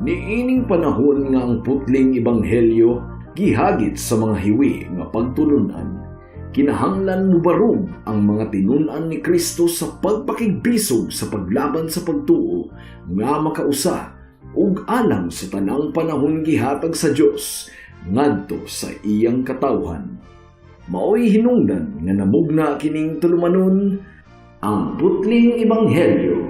Niining panahon nga ang putling ebanghelyo gihagit sa mga hiwi nga pagtulunan, kinahanglan mubarog ang mga tinun-an ni Kristo sa pagpakigbisog sa paglaban sa pagtuo nga makausa ug alang sa tanang panahon gihatag sa Dios ngadto sa iyang katawhan. Maoy hinungdan nga namugna kining tulumanon, ang putling ebanghelyo.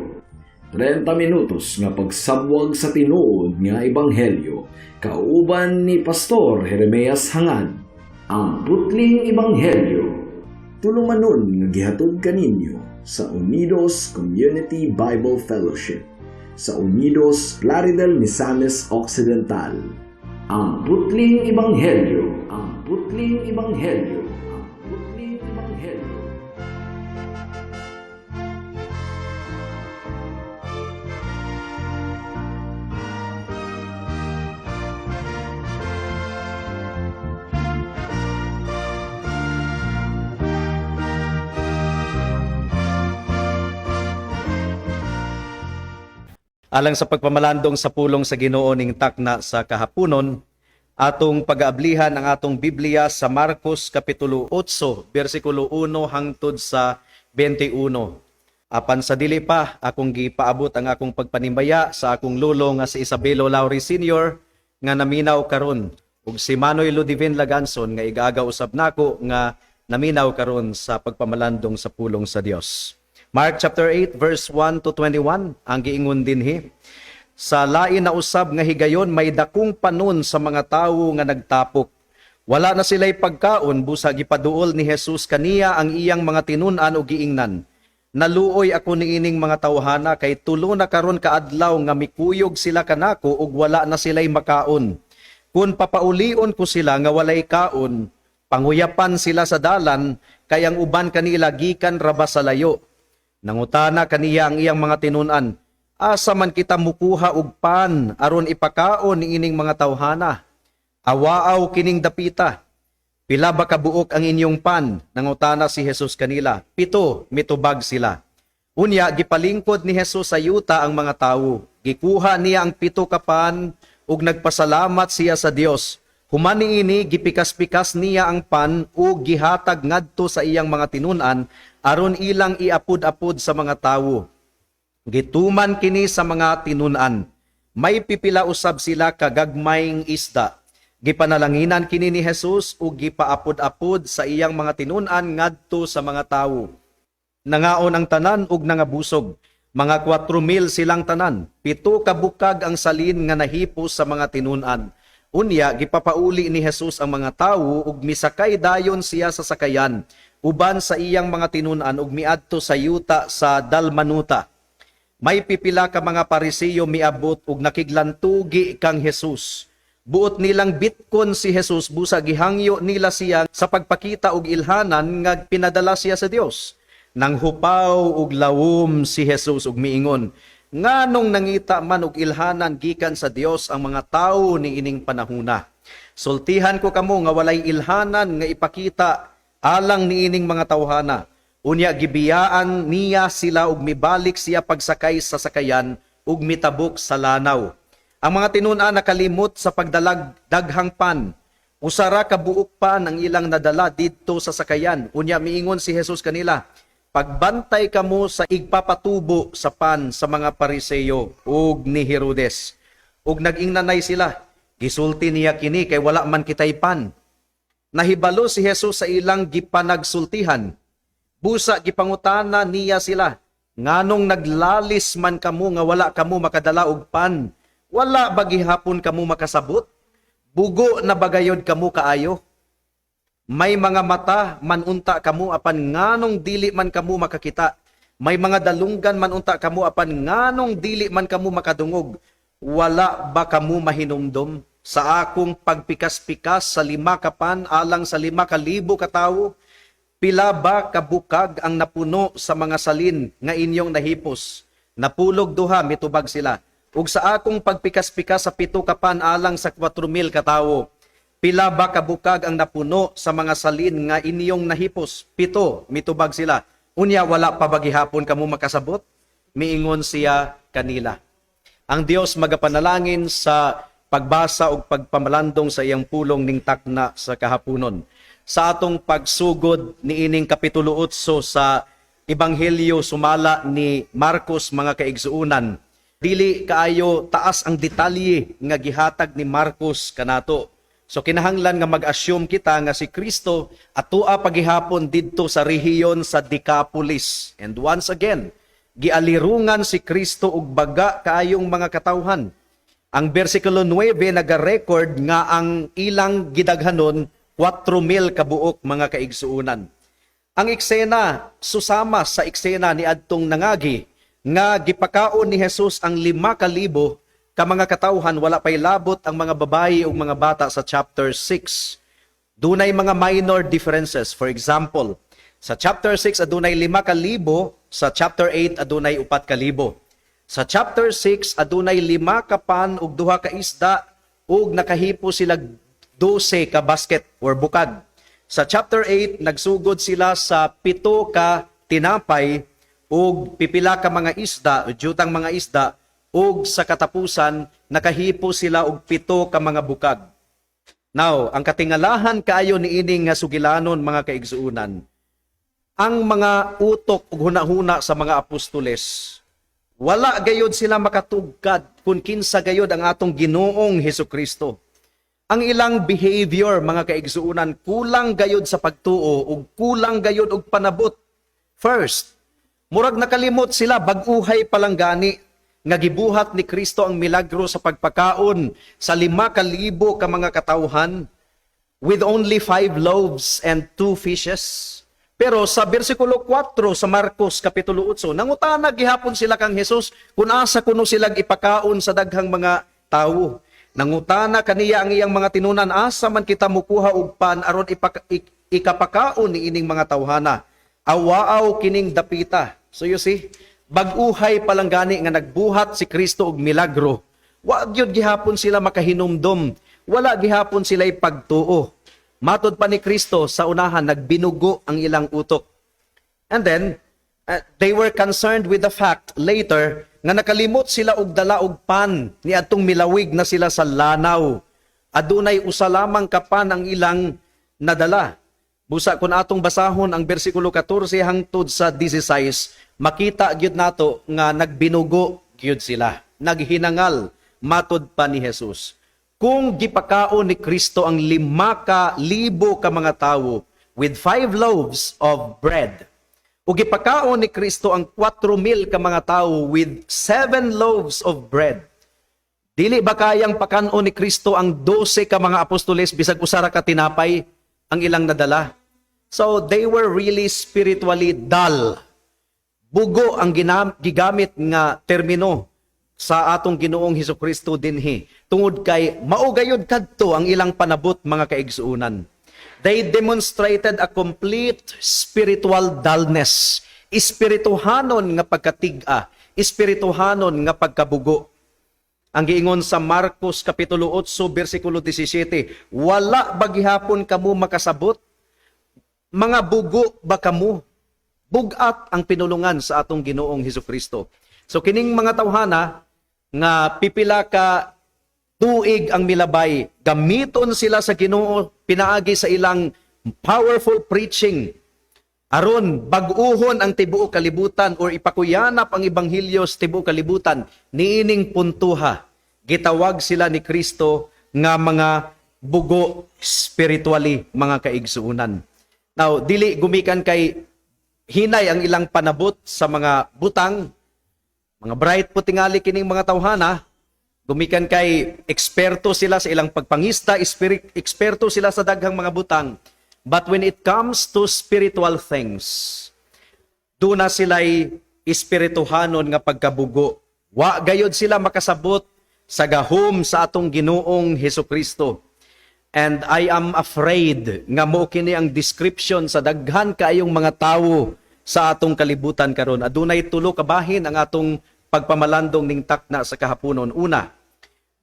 30 minutos nga pagsabwag sa tinuod nga ebanghelyo kauban ni Pastor Jeremias Hangad. Ang putling ebanghelyo. Tulumanon nga gihatod kaninyo sa Unidos Community Bible Fellowship sa Unidos, Plaridel, Misamis Occidental. Ang putling ebanghelyo, ang putling ebanghelyo, ang putling ebanghelyo. Alang sa pagpamalandong sa pulong sa Ginoo ning takna sa kahaponon, atong pag-aablihan ang atong Biblia sa Marcos kapitulo 8, bersikulo 1 hangtod sa 21. Apan sa dili pa akong gipaabot ang akong pagpanimbaya sa akong lolo nga si Isabelo Lauri Sr. nga naminaw karon ug si Manoy Ludivin Laganson nga igaga usab nako nga naminaw karon sa pagpamalandong sa pulong sa Dios. Mark chapter 8 verse 1 to 21 ang giingon dinhi. Sa lain na usab nga higayon may dakong panon sa mga tawo nga nagtapok. Wala na sila'y pagkaon busa gipaduol ni Jesus kaniya ang iyang mga tinun-an og giingnan. Naluoy ako niining mga tawhana kay tulo na karon kaadlaw nga mikuyog sila kanako ug wala na sila'y makaon. Kun papaulion ko sila nga walay kaon, panguyapan sila sa dalan kay ang uban kanila gikan ra ba sa layo. Nangutana kaniya ang iyang mga tinun-an, asa man kita mukuha og pan aron ipakaon niining mga tawhana? Awaaw kining dapita. Pila ba kabuok ang inyong pan? Nangutana si Jesus kanila. 7, mitubag sila. Unya gipalingkod ni Jesus sa yuta ang mga tawo. Gikuha niya ang 7 ka pan ug nagpasalamat siya sa Dios. Human niini gipikas-pikas niya ang pan ug gihatag ngadto sa iyang mga tinun-an aron ilang iapod-apod sa mga tawo. Gituman kini sa mga tinun-an. May pipila usab sila kagagmayng isda. Gipanalanginan kini ni Jesus ug gipaapod-apod sa iyang mga tinun-an ngadto sa mga tawo. Nangaon ang tanan ug nangabusog. Mga 4,000 silang tanan. 7 ka bukag ang salin nga nahipos sa mga tinun-an. Unya gipapauli ni Jesus ang mga tawo ug misakay dayon siya sa sakayan uban sa iyang mga tinun-an ug miadto sa yuta sa Dalmanuta. May pipila ka mga Parisiyo miabot ug nakiglantugi kang Jesus. Buot nilang bitkon si Jesus busa gihangyo nila siya sa pagpakita og ilhanan nga pinadala siya sa Dios. Nanghupaw og lawom si Jesus ug miingon, nganong nangita man og ilhanan gikan sa Dios ang mga tawo niining panahuna? Sultihan ko kamo nga walay ilhanan nga ipakita alang niining mga tawhana. Unya gibiyaan niya sila ug mibalik siya pagsakay sa sakayan ug mitabok sa lanaw. Ang mga tinun-an nakalimot sa pagdalag daghang pan. Usa ra ka buok pan ang ilang nadala didto sa sakayan. Unya miingon si Jesus kanila, pagbantay kamo sa igpapatubo sa pan sa mga Pariseyo ug ni Herodes. Ug nag-ingnanay sila, gisulti niya kini kay wala man kitay pan. Nahibalo si Jesus sa ilang gipanagsultihan. Busa gipangutana niya sila, nganong naglalis man kamo nga wala kamo makadala og pan? Wala ba gihapon kamo makasabot? Bugo na bagayod kamo kaayo? May mga mata man unta kamo apan nganong dili man kamo makakita? May mga dalunggan man unta kamo apan nganong dili man kamo makadungog? Wala ba kamo mahinumdom sa akong pagpikas-pikas sa 5 ka pan alang sa 5,000 ka tawo? Pila ba kabukag ang napuno sa mga salin nga inyong nahipos? Napulog 2, mitubag sila. Ug sa akong pagpikas-pikas sa 7 ka pan alang sa 4,000 ka tawo, pila ba kabukag ang napuno sa mga salin nga inyong nahipos? 7, mitubag sila. Unya wala pa ba gihapon kamo makasabot? Miingon siya kanila. Ang Dios magapanalangin sa pagbasa ug pagpamalandong sa iyang pulong ning takna sa kahaponon. Sa atong pagsugod niining kapitulo 8 sa Ebanghelyo sumala ni Marcos, mga kaigsuonan, dili kaayo taas ang detalye nga gihatag ni Marcos kanato. So kinahanglan nga mag-assume kita nga si Kristo atua pagihapon didto sa rehiyon sa Decapolis. And once again, gialirungan si Kristo og baga kaayong mga katawhan. Ang bersikulo 9 naga-record nga ang ilang gidaghanon 4,000 kabuok, mga kaigsuonan. Ang eksena susama sa eksena ni adtong nangagi nga gipakaon ni Jesus ang 5,000 ka mga katawhan, wala pay labot ang mga babayi ug mga bata sa chapter 6. Dunay mga minor differences. For example, sa chapter 6 adunay 5,000, sa chapter 8 adunay 4,000. Sa chapter 6 adunay lima ka pan ug duha ka isda ug nakahipo sila 12 ka basket or bukag. Sa chapter 8 nagsugod sila sa pito ka tinapay ug pipila ka mga isda, jutang mga isda, ug sa katapusan nakahipo sila og pito ka mga bukag. Now, ang katingalahan kaayo niini nga sugilanon, mga kaigsuonan, ang mga utok ug hunahuna sa mga apostoles, wala gayod sila makatugkad kung kinsa gayod ang atong Ginoong Hesus Kristo. Ang ilang behavior, mga kaigsuonan, kulang gayod sa pagtuo ug kulang gayod og panabot. First, murag nakalimot sila, bag-uhay pa lang gani nga gibuhat ni Kristo ang milagro sa pagpakaon sa 5,000 ka mga katawhan with only five loaves and two fishes. Pero sa bersikulo 4 sa Marcos kapitulo 8, nangutana gihapon sila kang Jesus kung asa kuno sila ipakaon sa daghang mga tawo. Nangutana kaniya ang iyang mga tinunan, "Asa man kita mukuha og pan aron ikapakaon ni ining mga tawhana? Awaaw kining dapita." So you see, bag-uhay pa lang gani nga nagbuhat si Kristo og milagro. Wa gyud gihapon sila makahinumdom. Wala gihapon sila pagtuo. Matod pa ni Kristo sa unahan, nagbinugo ang ilang utok. And then, they were concerned with the fact later nga nakalimot sila og dala og pan niadtong milawig na sila sa lanaw. Adunay usa lamang ka pan ang ilang nadala. Busa kung atong basahon ang bersikulo 14 hangtod sa 16, makita gyud nato nga nagbinugo gyud sila. Naghinangal, matod pa ni Jesus. Kung gipakaon ni Kristo ang 5,000 ka mga tawo with five loaves of bread, ug gipakaon ni Kristo ang 4,000 ka mga tawo with seven loaves of bread, dili ba kayang pakanon ni Kristo ang 12 ka mga apostoles bisag usa ra ka tinapay ang ilang nadala? So they were really spiritually dull. Bugo ang gigamit nga termino sa atong Ginoong Hesus Kristo dinhi tungod kay mao gayud kadto ang ilang panabot, mga kaigsuonan. They demonstrated a complete spiritual dullness. Espirituhanon nga pagkatig-a, espirituhanon nga pagkabugo. Ang giingon sa Marcos kapitulo 8 bersikulo 17, "Wala ba gihapon kamo makasabot? Mga bugo ba kamo?" Bugat ang pinulungan sa atong Ginoong Hesus Kristo. So kining mga tawhana nga pipila ka tuig ang milabay, gamiton sila sa Ginoo pinaagi sa ilang powerful preaching aron bag-uhon ang tibuok kalibutan or ipakuyanap ang ebanghelyo sa tibuok kalibutan. Niining puntuha, gitawag sila ni Kristo nga mga bugo spiritually, mga kaigsuonan. Now, dili gumikan kay hinay ang ilang panabot sa mga butang, mga bright po tingali kining mga tawhana, gumikan kay eksperto sila sa ilang pagpangista, eksperto sila sa daghang mga butang. But when it comes to spiritual things, duna sila'y espirituhanon nga pagkabugo. Wa gayod sila makasabot sa gahom sa atong Ginoong Hesus Kristo. And I am afraid nga mao kini ang description sa daghan kaayong mga tawo sa atong kalibutan karon. Adunay tulo ka bahin ang atong pagpamalandong ning takna sa kahaponon. Una,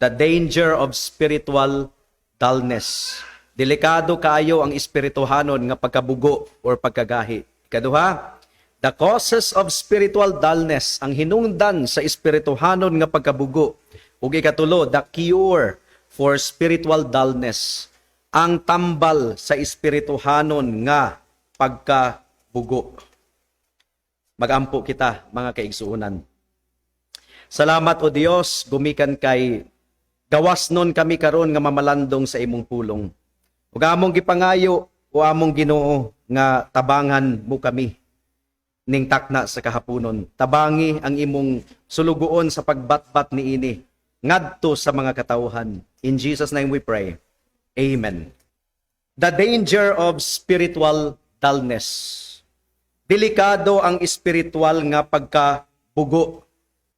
the danger of spiritual dullness. Delikado kaayo ang espirituhanon nga pagkabugo or pagkagahi. Ikaduha, the causes of spiritual dullness, ang hinungdan sa espirituhanon nga pagkabugo. Ug ikatulo, the cure for spiritual dullness. Ang tambal sa espirituhanon nga pagkabugo. Magampo kita, mga kaigsuonan. Salamat, O Dios, gumikan kay gawas nun kami karon nga mamalandong sa imong pulong. Ug among gipangayo, o among Ginoo, nga tabangan mo kami ning takna sa kahaponon. Tabangi ang imong sulugoon sa pagbatbat niini ngadto sa mga katawhan. In Jesus' name we pray. Amen. The danger of spiritual dullness. Delikado ang espiritual nga pagkabugo.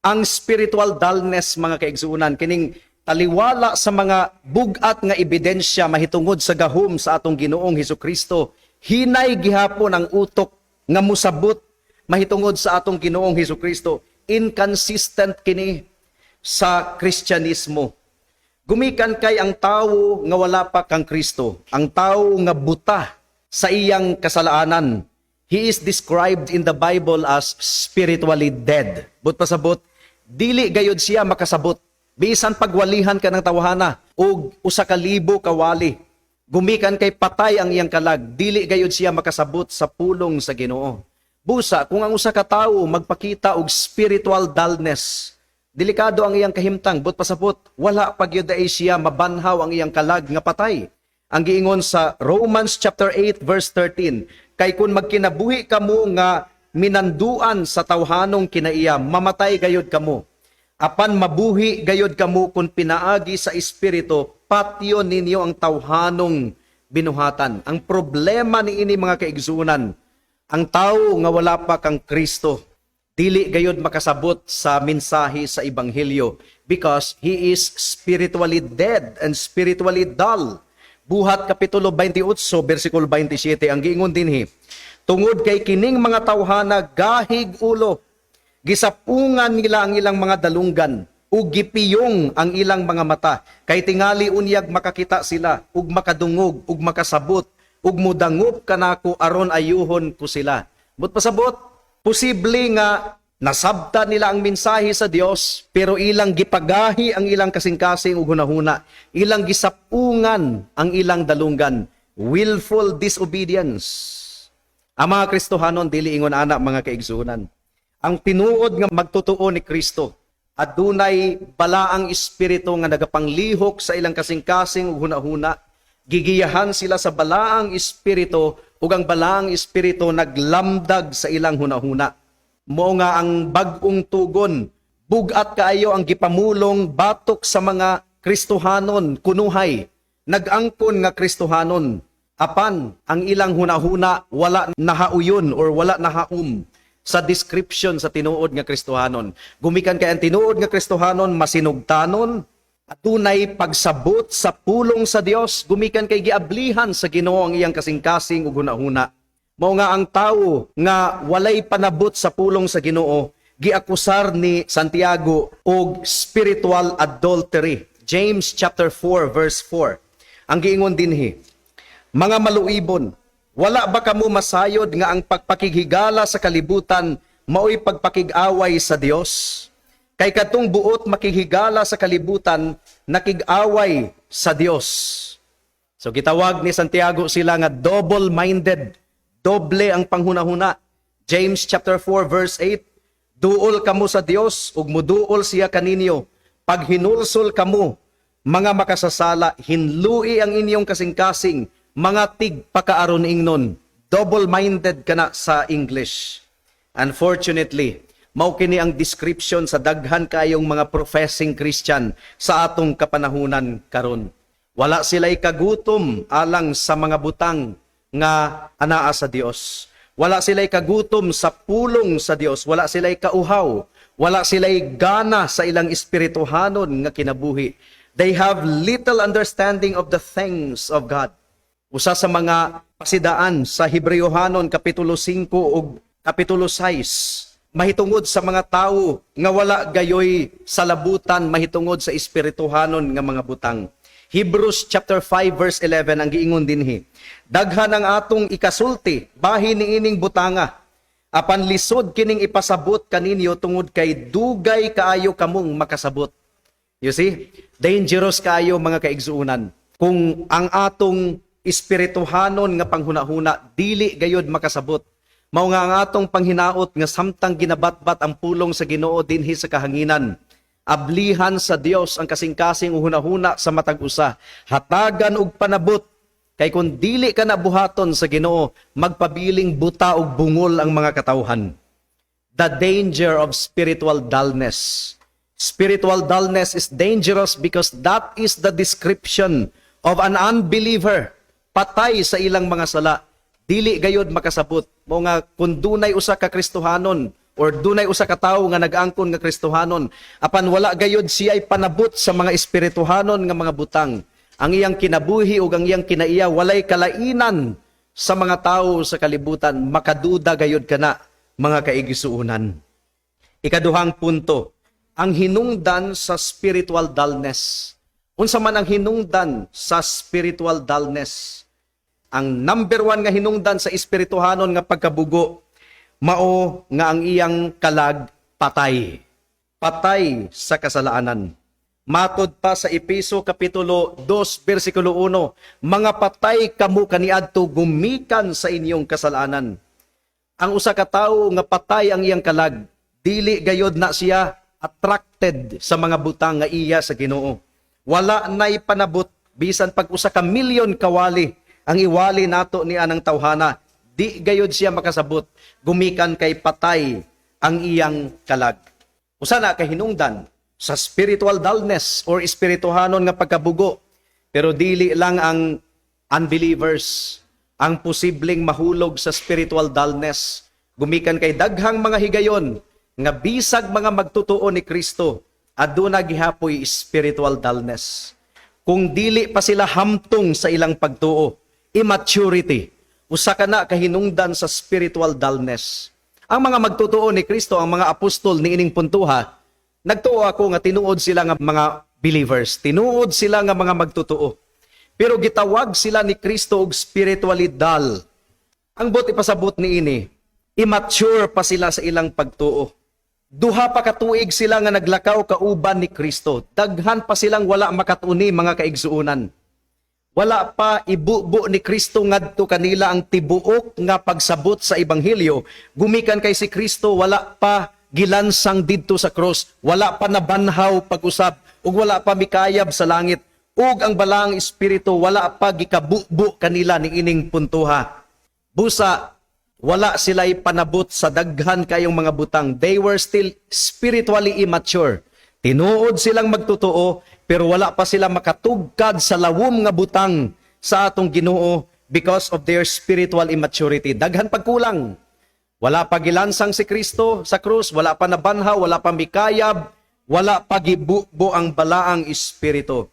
Ang spiritual dullness, mga kaigsuonan, kining taliwala sa mga bugat nga ebidensya mahitungod sa gahom sa atong Ginoong Hesus Kristo, hinay gihapon ang utok nga musabot mahitungod sa atong Ginoong Hesus Kristo. Inconsistent kini sa Kristyanismo. Gumikan kay ang tawo nga wala pa kang Kristo, ang tawo nga buta sa iyang kasalaanan, he is described in the Bible as spiritually dead. But pasabot, dili gayud siya makasabot. Bisan pagwalihan ka ng tawhana og 1,000 ka wali, gumikan kay patay ang iyang kalag, dili gayud siya makasabot sa pulong sa Ginoo. Busa, kung ang usa ka tawo magpakita og spiritual dullness, delikado ang iyang kahimtang. But pasabot, wala pa gyud ay siya mabanhaw ang iyang kalag nga patay. Ang giingon sa Romans chapter 8 verse 13, "Kay kung magkinabuhi kamo nga minanduan sa tawhanong kinaiya, mamatay gayud kamo. Apan mabuhi gayud kamo kung pinaagi sa Espiritu, patyon ninyo ang tawhanong binuhatan." Ang problema niini, mga kaigsuonan, ang tao nga wala pa kang Kristo, dili gayud makasabot sa mensahe sa ebanghelyo because he is spiritually dead and spiritually dull. Buhat kapitulo 28 bersikulo 27, ang giingon dinhi, "Tungod kay kining mga tawhana gahig ulo, gisapungan nila ang ilang mga dalunggan ug gipiyong ang ilang mga mata, kay tingali unyag makakita sila ug makadungog ug makasabot ug mudangop kanako aron ayuhon ko sila." But pasabot, posible nga nasabta nila ang mensahe sa Dios, pero ilang gipagahi ang ilang kasing-kasing ug hunahuna, ilang gisapungan ang ilang dalunggan, willful disobedience. Ang mga Kristohanon dili ingon ana, mga kaigsuonan. Ang tinuod nga magtotoo ni Kristo, adunay balaang espiritu nga nagapanglihok sa ilang kasing-kasing ug hunahuna. Gigiyahan sila sa balaang espiritu ug ang balaang espiritu naglamdag sa ilang hunahuna. Mao nga ang bag-ong tugon, bugat kaayo ang gipamulong batok sa mga Kristohanon kunuhay, nag-angkon nga Kristohanon, apan ang ilang hunahuna wala nahauyon or wala nahaum sa description sa tinuod nga Kristohanon. Gumikan kay ang tinuod nga Kristohanon masinugtanon, adunay pagsabot sa pulong sa Dios, gumikan kay giablihan sa Ginoo ang iyang kasing-kasing ug hunahuna. Mao nga ang tawo nga walay panabot sa pulong sa Ginoo, giakusar ni Santiago og spiritual adultery. James chapter 4 verse 4. Ang giingon dinhi, "Mga maluibon, wala ba kamo masayod nga ang pagpakighigala sa kalibutan maoy pagpakig-away sa Dios? Kay katong buot makighigala sa kalibutan, nakig-away sa Dios." So gitawag ni Santiago sila nga double-minded, doble ang panghunahuna. James chapter 4 verse 8, "Duol kamo sa Dios ug muduol siya kaninyo. Paghinulsol kamo, mga makasasala, hinlui ang inyong kasing-kasing, mga tigpakaaron ingnon." Double-minded kana sa English. Unfortunately, mao kini ang description sa daghan kayong mga professing Christian sa atong kapanahunan karon. Wala sila'y kagutom alang sa mga butang nga anaa sa Dios. Wala sila'y kagutom sa pulong sa Dios. Wala sila'y kauhaw. Wala sila'y gana sa ilang espirituhanon nga kinabuhi. They have little understanding of the things of God. Usa sa mga pasidaan sa Hebreohanon kapitulo 5 ug kapitulo 6 mahitungod sa mga tawo nga wala gayoy salabutan mahitungod sa espirituhanon nga mga butang. Hebrews chapter 5 verse 11, ang giingon dinhi, "Daghan ang atong ikasulti bahin niining butanga, apan lisod kining ipasabot kaninyo tungod kay dugay kaayo kamong makasabot." You see? Dangerous kayo, mga kaigsuunan, kung ang atong espirituhanon nga panghunahuna dili gayod makasabot. Mao nga ang atong panghinaot nga samtang ginabatbat ang pulong sa Ginoo dinhi sa kahanginan, ablihan sa Dios ang kasing-kasing hunahuna sa matag usa. Hatagan og panabot, kay kung dili ka na buhaton sa Ginoo, magpabiling buta og bungol ang mga katawhan. The danger of spiritual dullness. Spiritual dullness is dangerous because that is the description of an unbeliever. Patay sa ilang mga sala. Dili gayod makasabot. Mao nga kung dunay usa ka Kristohanon or dunay usa ka tawo nga nag-angkon nga Kristohanon, apan wala gayod siya panabot sa mga espirituhanon nga mga butang, ang iyang kinabuhi ug ang iyang kinaiya walay kalainan sa mga tawo sa kalibutan, makaduda gayod kana, mga kaigsuonan. Ikaduhang punto, ang hinungdan sa spiritual dullness. Unsa man ang hinungdan sa spiritual dullness? Ang number one nga hinungdan sa espirituhanon nga pagkabugo, mao nga ang iyang kalag patay. Patay sa kasalanan. Matod pa sa Epeso Kapitulo 2 versikulo 1, mga patay kamo kaniadto gumikan sa inyong kasalanan. Ang usa ka tawo nga patay ang iyang kalag, dili gayod na siya attracted sa mga butang nga iya sa Ginoo. Wala nay panabot bisan pag usa ka milyon kawali ang iwali nato ni anang tawhana, di gayod siya makasabot gumikan kay patay ang iyang kalag. Usa na kahinungdan sa spiritual dullness or espirituhanon nga pagkabugo. Pero dili lang ang unbelievers ang posibleng mahulog sa spiritual dullness. Gumikan kay daghang mga higayon nga bisag mga magtutuo ni Kristo, aduna gihapoy spiritual dullness. Kung dili pa sila hamtong sa ilang pagtuo, immaturity, usa ka na kahinungdan sa spiritual dullness. Ang mga magtutuo ni Kristo, ang mga apostol ni ining puntuha, nagtuo ako nga tinuod sila nga mga believers, tinuod sila nga mga magtutuo. Pero gitawag sila ni Kristo og spiritually dull. Ang buot ipasabot niini, immature pa sila sa ilang pagtuo. 2 pa katuig sila nga naglakaw kauban ni Kristo. Daghan pa silang wala makatuni, mga kaigsuunan. Wala pa ibubo ni Kristo ngadto kanila ang tibuok nga pagsabot sa ebanghelyo gumikan kay si Kristo wala pa gilansang didto sa cross, wala pa nabanhaw pag-usab, ug wala pa mikayab sa langit, ug ang Balaang Espiritu wala pa gikabubo kanila ni ining puntuha. Busa wala sila'y panabot sa daghan kayong mga butang. They were still spiritually immature. Tinuod silang magtotoo, pero wala pa sila makatugkad sa lawom nga butang sa atong Ginoo because of their spiritual immaturity. Daghan pagkulang. Wala pa gilansang si Kristo sa krus, wala pa nabanhaw, wala pa mikayab, wala pa gibubo ang Balaang Espiritu.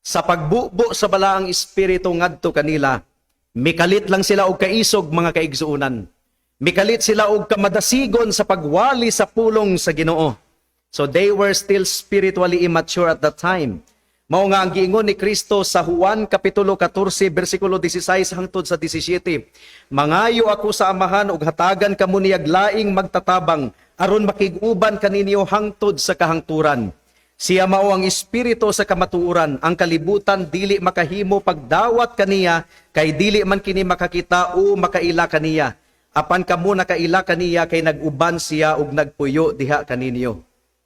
Sa pagbubo sa Balaang Espiritu ngadto kanila, mikalit lang sila og kaisog, mga kaigsuunan. Mikalit sila og kamadasigon sa pagwali sa pulong sa Ginoo. So they were still spiritually immature at that time. Mao nga ang giingon ni Kristo sa Juan Kapitulo 14 bersikulo 16 hangtod sa 17: "Mangayo ako sa Amahan ug hatagan kamo niyag laing magtatabang aron makig-uban kaninyo hangtod sa kahangturan. Siya mao ang Espiritu sa kamatuoran. Ang kalibutan dili makahimo pagdawat kaniya kay dili man kini makakita o makaila kaniya. Apan kamo nakaila kaniya kay nag-uban siya ug nagpuyo diha kaninyo."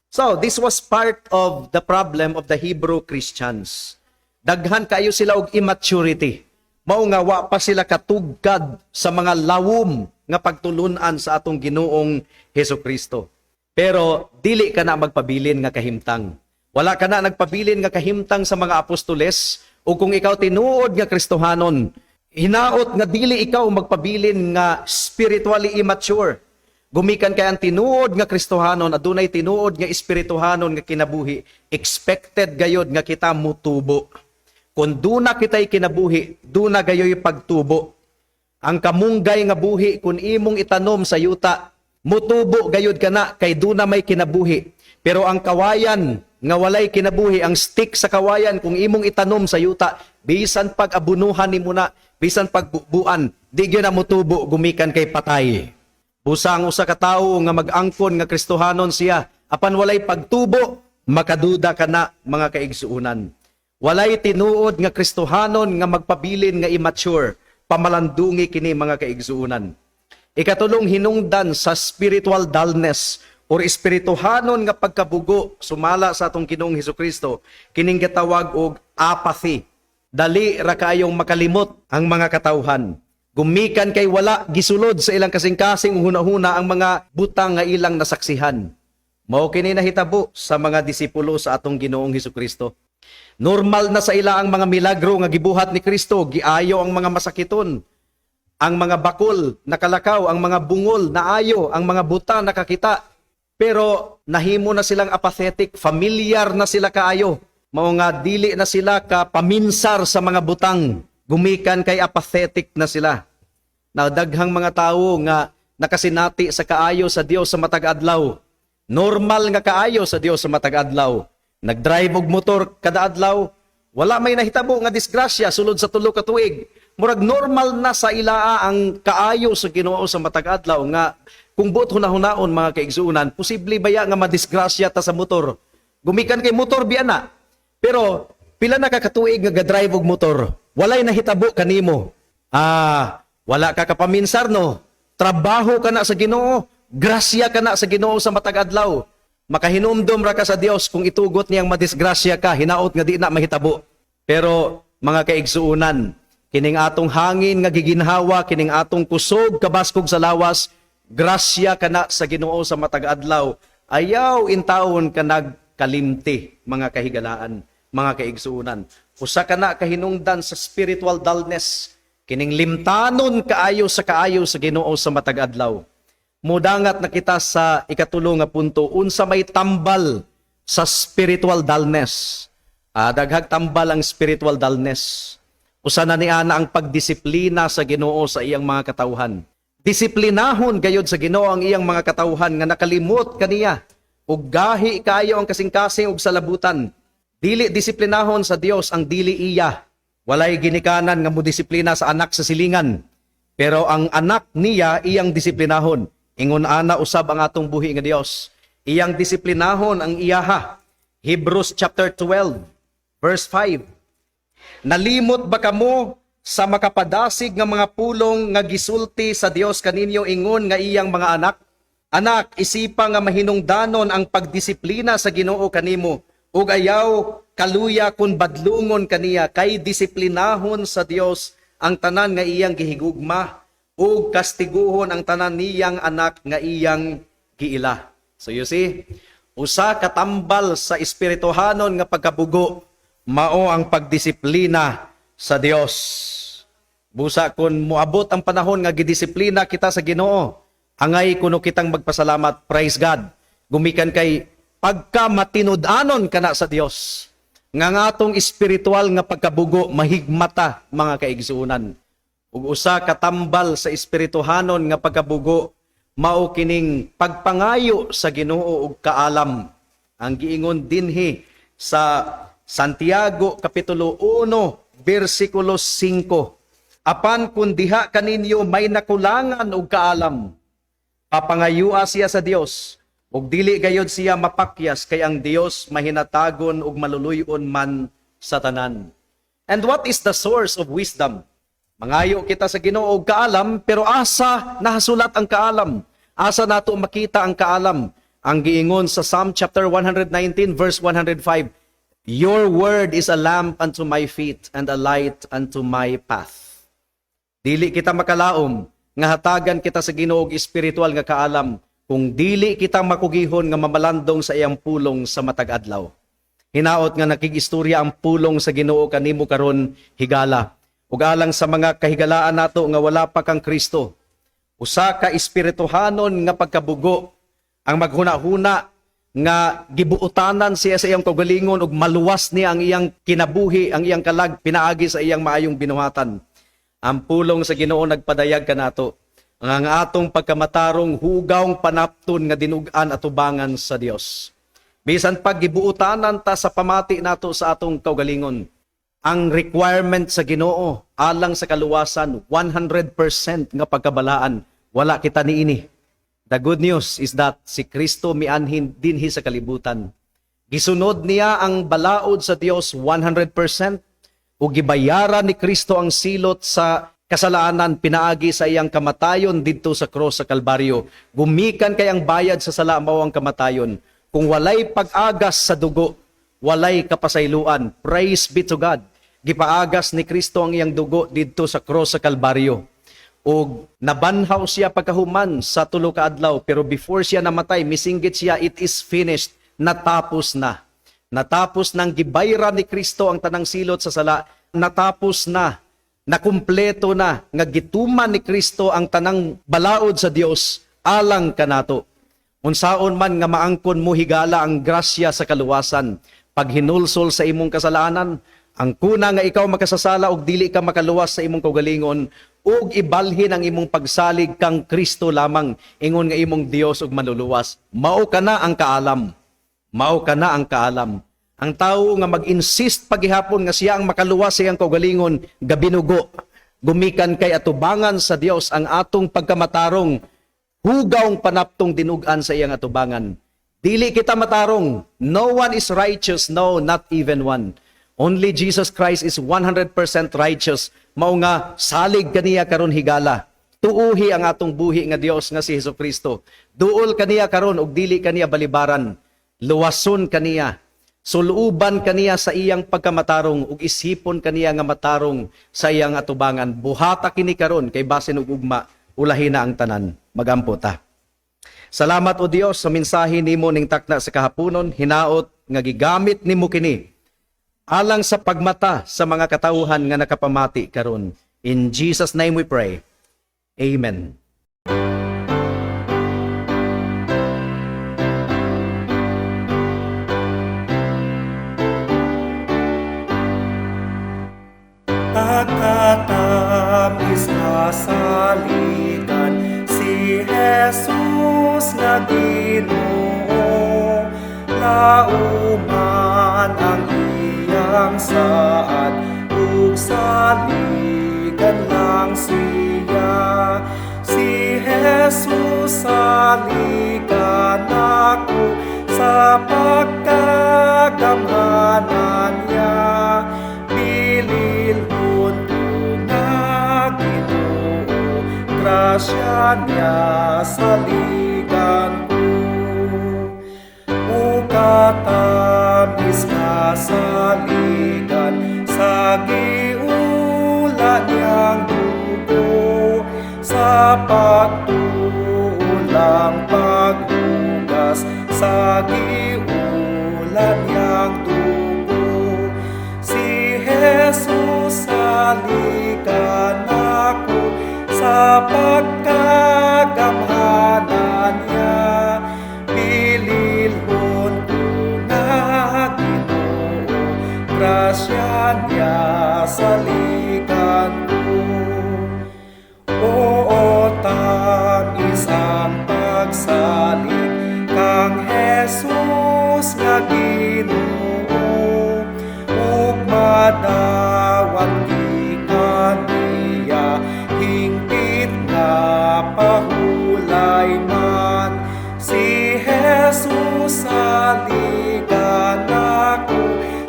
So, this was part of the problem of the Hebrew Christians. Daghan kayo sila og immaturity. Mao nga wa pa sila katugkad sa mga lawom nga pagtulunan sa atong Ginoong Hesus Kristo. Pero dili ka na magpabilin nga kahimtang. Wala ka na nagpabilin nga kahimtang sa mga apostoles, o kung ikaw tinuod nga Kristohanon, hinaot nga dili ikaw magpabilin nga spiritually immature. Gumikan kay ang tinuod nga Kristohanon adunay tinuod nga espirituhanon nga kinabuhi, expected gayod nga kita mutubo. Kung duna kita'y kinabuhi, duna gayoy pagtubo. Ang kamunggay nga buhi, kung imong itanom sa yuta, mutubo gayod kana kay duna may kinabuhi. Pero ang kawayan nga walay kinabuhi, ang stick sa kawayan, kung imong itanom sa yuta, bisan pag abunuhan nimo na, bisan pagbubuan, di gyud na mutubo gumikan kay patay. Busa ang usa ka tawo nga mag-angkon nga Kristohanon siya, apan walay pagtubo, Makaduda ka na, mga kaigsuunan. Walay tinuod nga Kristohanon nga magpabilin nga immature. Pamalandungi kini, mga kaigsuunan. Ikatulong hinungdan sa spiritual dullness or espirituhanon nga pagkabugo sumala sa atong Ginoong Hesukristo, kining gitawag og apathy. Dali ra kaayong makalimot ang mga katawhan. Gumikan kay wala gisulod sa ilang kasing-kasing ug hunahuna ang mga butang nga ilang nasaksihan. Mao kini nahitabo sa mga disipulo sa atong Ginoong Hesukristo. Normal na sa ila ang mga milagro nga gibuhat ni Kristo, giayo ang mga masakiton, ang mga bakol nakalakaw, ang mga bungol naayo, ang mga buta nakakita. Pero nahimo na silang apathetic, familiar na sila kaayo. Mao nga dili na sila ka paminsar sa mga butang. Gumikan kay apathetic na sila. Na daghang mga tawo nga nakasinati sa kaayo sa Dios sa matag adlaw. Normal nga kaayo sa Dios sa matag adlaw. Nagdrive og motor kada adlaw, wala may nahitabo nga disgrasya sulod sa 3 ka tuig. Murag normal na sa ilaa ang kaayo sa Ginoo sa matag adlaw nga kung buot hunahunaon, mga kaigsuonan, posible baya nga madisgrasya ta sa motor? Gumikan kay motor biya na. Pero pila na ka katuig nga gadrive og motor, walay nahitabo kanimo? Ah, wala ka kapaminsar, no? Trabaho ka na sa Ginoo, grasya ka na sa Ginoo sa matag adlaw. Makahinumdom ra ka sa Dios kung itugot niyang madisgrasya ka, hinaot nga di na mahitabo. Pero mga kaigsuunan, kining atong hangin nga giginhawa, kining atong kusog kabaskog sa lawas, grasya kana sa Ginoo sa matag adlaw. Ayaw intawon ka nagkalimti, mga kahigalaan, mga kaigsuunan. Usa ka na kahinungdan sa spiritual dullness, kining limtanon kaayo sa Ginoo sa matag adlaw. Mudangat na kita sa ikatulo nga punto, unsa may tambal sa spiritual dullness? Ah, daghag tambal ang spiritual dullness. Usa na ni ana ang pagdisiplina sa Ginoo sa iyang mga katawhan. Disiplinahon gayod sa Ginoo ang iyang mga katawhan nga nakalimot kaniya ug gahi kaayo ang kasing-kasing ug salabutan. Dili disiplinahon sa Dios ang dili iya. Walay ginikanan nga modisiplina sa anak sa silingan. Pero ang anak niya, iyang disiplinahon. Ingon ana usab ang atong buhi nga Dios. Iyang disiplinahon ang iyaha. Hebrews chapter 12 verse 5. Nalimot ba kamo sa makapadasig nga mga pulong nga gisulti sa Dios kaninyo ingon nga iyang mga anak? Anak, isipa nga mahinungdanon ang pagdisiplina sa Ginoo kanimo ug ayaw kaluya kun badlungon kaniya, kay disiplinahon sa Dios ang tanan nga iyang gihigugma ug kastiguhon ang tanan niyang anak nga iyang giila. So you see, usa ka tambal sa espirituhanon nga pagkabugo mao ang pagdisiplina sa Dios. Busa kung moabot ang panahon nga gidisiplina kita sa Ginoo, angay kuno kitang magpasalamat, praise God. Gumikan kay pagka matinud-anon kana sa Dios, nga nga atong espiritual nga pagkabugo mahigmata, mga kaigsuonan. Ug usa ka tambal sa espirituhanon nga pagkabugo mao kining pagpangayo sa Ginoo og kaalam. Ang giingon dinhi sa Santiago kapitulo 1 bersikulo 5. Apan kung diha kaninyo may nakulangan og kaalam, papangayua siya sa Dios ug dili gayod siya mapakyas, kay ang Dios mahinatagon ug maluluy-on man sa tanan. And what is the source of wisdom? Mangayo kita sa Ginoo og kaalam, pero asa nahasulat ang kaalam? Asa nato makita ang kaalam? Ang giingon sa Psalm chapter 119 verse 105, "Your word is a lamp unto my feet and a light unto my path." Dili kita makalaom nga hatagan kita sa Ginoo og espiritual nga kaalam kung dili kita makugihon nga mamalandong sa iyang pulong sa matag adlaw. Hinaot nga nakigistorya ang pulong sa Ginoo kanimo karon, higala. Ug alang sa mga kahigalaan nato nga wala pa kang Kristo, usa ka espirituhanon nga pagkabugo ang maghuna-huna nga gibuotanan siya sa iyang kaugalingon ug maluwas niya ang iyang kinabuhi, ang iyang kalag pinaagi sa iyang maayong binuhatan. Ang pulong sa Ginoo nagpadayag kanato nga ang atong pagkamatarong hugawng panapton nga dinug-an atubangan sa Dios. Bisan pag gibuotanan ta sa pamati nato sa atong kaugalingon, ang requirement sa Ginoo alang sa kaluwasan, 100% nga pagkabalaan, wala kita niini. The good news is that si Kristo mianhin dinhi sa kalibutan. Gisunod niya ang balaod sa Dios 100% ug gibayaran ni Kristo ang silot sa kasalanan pinaagi sa iyang kamatayon didto sa cross sa Kalbaryo. Gumikan kay ang bayad sa sala mao ang kamatayon. Kung walay pag-agas sa dugo, walay kapasayloan. Praise be to God. Gipaagasan ni Kristo ang iyang dugo didto sa cross sa Kalbaryo. Og nabanhaw siya pagkahuman sa 3 ka adlaw, pero before siya namatay, misinggit siya, "It is finished." Natapos na. Natapos nang gibayran ni Kristo ang tanang silot sa sala. Natapos na. Nakumpleto na nga gituman ni Kristo ang tanang balaod sa Dios alang kanato. Unsaon man nga maangkon mo, higala, ang grasya sa kaluwasan, paghinulsol sa imong kasalanan, ang kuna nga ikaw makasasala ug dili ka makaluwas sa imong kaugalingon, ug ibalhin ang imong pagsalig kang Kristo lamang ingon nga imong Dios ug Manluluwas. Mao kana ang kaalam. Mao kana ang kaalam. Ang tao nga mag-insist pagihapon nga siya ang makaluwas sa iyang kaugalingon, gabinugo. Gumikan kay atubangan sa Dios ang atong pagkamatarong, hugawng panaptong dinug-an sa iyang atubangan. Dili kita matarong. No one is righteous, no, not even one. Only Jesus Christ is 100% righteous. Mao nga salig kaniya karon, higala. Tuuhi ang atong buhi nga Dios nga si Hesus Kristo. Duol kaniya karon ug dili kaniya balibaran. Luwason kaniya. Suluban kaniya sa iyang pagkamatarong ug isipon kaniya nga matarong sa iyang atubangan. Buhata kini karon kay basin og ugma ulahi na ang tanan. Magampo ta. Salamat, O Dios, sa mensahe nimo ning takna sa kahaponon, hinaot nga gigamit nimo kini alang sa pagmata sa mga katawhan nga nakapamati karon. In Jesus' name we pray. Amen. Pagkatamis nga saligan si Jesus nga Ginoo, Lauman ang iyang saad ug saligan lang siya. Si Jesus saligan ako sa pagkagamhanan niya. Bililhon ko nga Ginoo, grasya niya saligan ko. O katamis nga saligan sa giula niyang dugo, sa pagtulang paghugas sa giula niyang dugo. Si Jesus saligan ako sa pagkagamhanan niya. Bililhon ko nga Ginoo, grasya niya saligan ko. Oo, tamis ang pagsalig kang Jesus nga Ginoo, ug madawat gikan niya hingpit nga pahulay man. Si Jesus saligan ako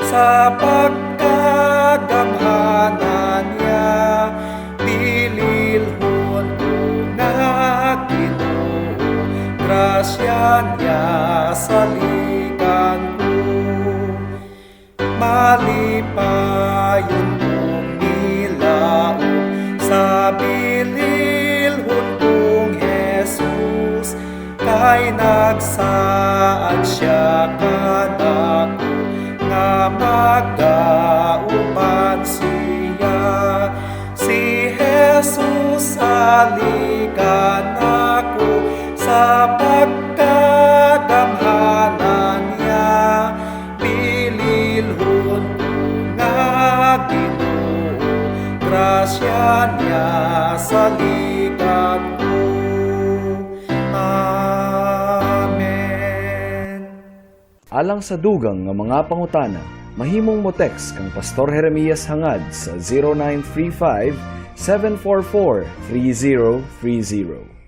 sa pagkagamhanan niya. Bililhon ko nga Ginoo, grasya niya saligan ko. Malipayon kong nilaog sa bililhon kong Jesus, kay nagsaad siya kanako nga magauban siya. Si Jesus saligan ako sa pagkagamhanan niya. Bililhon ko nga Ginoo, grasya niya saligan ko. Amen. Alang sa dugang nga mga pangutana, mahimong mo text kang Pastor Jeremias Hangad sa 0935 744 3030.